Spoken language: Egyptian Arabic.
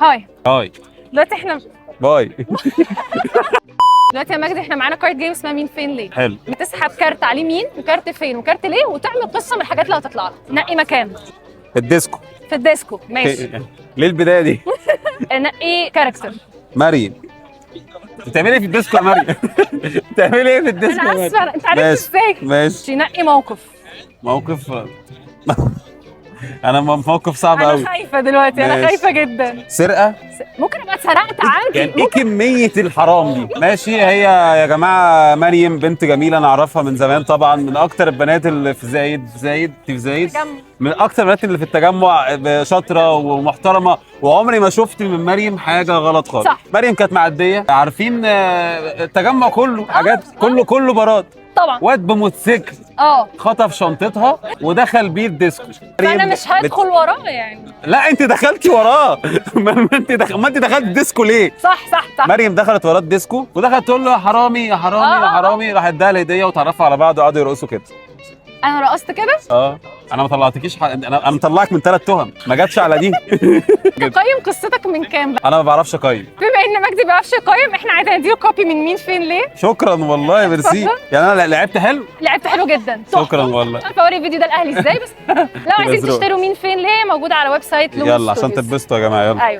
Hi. Hi. دلوقتي احنا Bye. دلوقتي يا مجدي احنا معانا card game اسمها مين فين ليه. حلو. بتسحب كارت عليه مين وكارت فين وكارت ليه، وتعمل قصة من الحاجات اللي هتطلع لك. نقي مكان. الديسكو. في الديسكو، ماشي. ليه البداية دي؟ نقي character. مريم. بتعملي ايه في الديسكو يا مريم؟ بتعملي ايه في الديسكو يا انا مريم؟ اسفه، انت عرفت ماشي. ازاي؟ ماشي. نقي موقف. موقف، انا موقف صعب انا قوي. خايفة دلوقتي، انا ماشي. خايفة جدا. سرقه. ممكن ابقى اتسرقت عادي. يعني ايه كمية الحرام دي؟ ماشي. هي يا جماعة مريم بنت جميلة، انا اعرفها من زمان طبعا، من اكتر البنات اللي في زايد، في زايد، في زايد، تجمع. من اكتر البنات اللي في التجمع، شاطرة ومحترمه، وعمري ما شفت من مريم حاجة غلط خالص. صح. مريم كانت معديه، عارفين التجمع كله حاجات، كله كله بارات. طبعا. واد بموتوسيكل خطف شنطتها ودخل بيه الديسكو. فانا مش هدخل وراه يعني. لا انت دخلتي وراه. ما انت دخلت الديسكو ليه؟ صح. مريم دخلت وراه الديسكو ودخلت تقول له يا حرامي يا حرامي يا حرامي، راح اداها الهدية وتعرفوا على بعض وقعدوا يرقصوا كده. انا رقصت كده؟ اه، انا ما طلعتكيش انا مطلعك من ثلاث تهم، ما جاتش على دي. تقيم قصتك من كام بقى؟ انا ما بعرفش اقيم. بما ان مجدي ما بيعرفش يقيم، احنا عادي هنديله copy من مين فين ليه. شكرا والله، ميرسي. اتفضل. يعني انا لعبت حلو؟ لعبت حلو جدا. تحفة. شكرا والله. مش عارفه اوري الفيديو ده لاهلي ازاي، بس لو عايزين مزروع. تشتروا مين فين ليه موجود على website لومو يلا عشان Studios. تتبسطوا يا جماعه، يلا. ايوه.